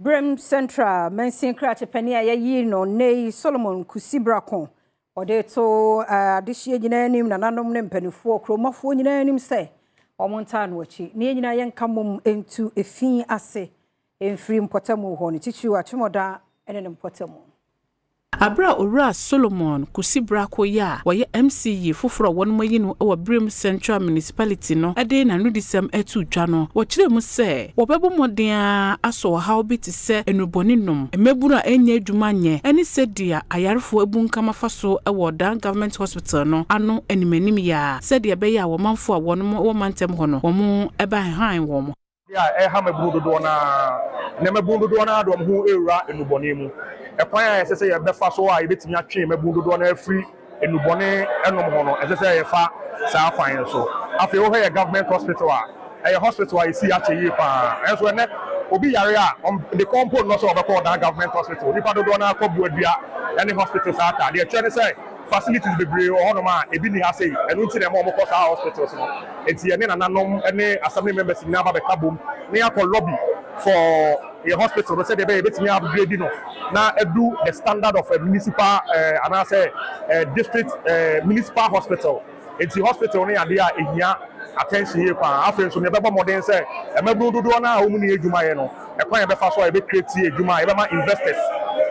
Birim Central mansin krakye panin a yɛyi no nnɛ yi, Solomon Kusi Brako, ɔde to adehyeɛ nyinaa anim, nananom ne mpanimfoɔ, kuromafoɔ nyinaa anim sɛ wɔn ntaa no akyi na yɛn nyinaa yɛnka mmom ntu efi ase mfiri mpɔtamu hɔ no, titiriw Akyem Oda ne ne mpɔtamu. Abere a Owura Solomon Kusi Brako yi a wɔyɛ MCE foforɔ a wɔn ayi no wɔ Birim Central Municipality no de n'anodisɛm ato dwa no, wɔkyerɛ mu sɛ wɔbɛbɔ mmɔden a asɔ ɔhaw bi te sɛ nnubɔne nom, mmabunu a ɛnyɛ adwuma nyɛ ne sɛdeɛ ayarefoɔ abunkam afa so wɔ Dan Government Hospital no ano animanim yɛ a, sɛdeɛ ɛbɛyɛ a wɔmanfoɔ a wɔn wɔ mantam hɔ no wɔn bɛhan wɔn. A ɛha mmabunu dodoɔ naa na mmabunu dodoɔ naa de wɔn ho ewura nnubɔne mu. Ɛkwan a ɛsɛ sɛ yɛbɛfa so a yɛbɛtumi atwe mmabunu dodoɔ naa afiri nnubɔne ɛnom ho no, ɛsɛ sɛ yɛfa saa kwan no so. Afei wohwɛ yɛ government hospital a, ɛyɛ hospital a yɛsi akyɛ yie paa, ɛnso ɛnɛ obi yare a de kɔn mpo nnɔ sɛ ɔbɛkɔ Ɔdan Government Hospital. Nipa dodoɔ naa kɔ Buadua ɛne hospital saa ta deɛ ɛkyerɛ ne sɛ facilities bebree wɔ hɔnom a ebi ni ha sei. Ɛno nti na ɛma wɔn kɔ saa hospitals no. Nti yɛne nananom ne assembly members nyinaa ba bɛka bom na yɛakɔ lobby for yɛ hospital no sɛdeɛ ɛbɛyɛ yɛbɛtumi upgrade no na ɛdu the standard of a municipal anaasɛ district municipal hospital. Nti hospital no yɛ adeɛ a ehia attention yie paa. Afei nso yɛbɛbɔ mmɔden sɛ mmabunu dodoɔ no a wɔn ni adwuma yɛ no, ɛkwan yɛbɛfa so a yɛbɛ create adwuma a yɛbɛma investors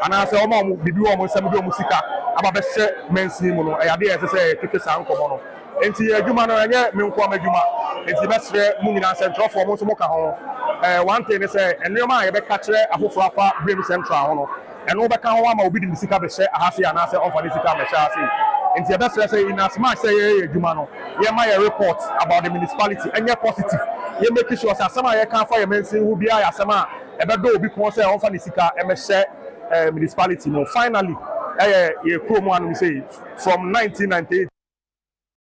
anaasɛ wɔn a wɔn biribi wɔ wɔn nsam de wɔn sika aba bɛhyɛ mansin mu no, ɛyɛ adeɛ a ɛsɛ sɛ yɛtwetwe saa nkɔmɔ no. Nti yɛ adwuma no, ɛnyɛ me nko ama adwuma, nti bɛsrɛ mu nyinaa, nsɛntwerɛfoɔ mo nso mo ka ho. One thing ne sɛ nneɛma a yɛbɛka kyerɛ afoforɔ afa Birim Central ho no, ɛno bɛka ho ama obi de ne sika bɛhyɛ ahase anaasɛ ɔmfa ne sika mmɛhyɛ ase. Nti yɛbɛsrɛ sɛ in as much sɛ yɛyɛ adwuma no, yɛma yɛ report about the municipality ɛnyɛ positive. Yɛ make sure sɛ asɛm a yɛka afa yɛ mansin ho biara yɛ asɛm a ɛbɛdɔ obi kɔn sɛ ɔmfa ne sika ɛmɛhyɛ municipality no. Finally, ɛyɛ yɛ kurom hanom sɛ from 1998.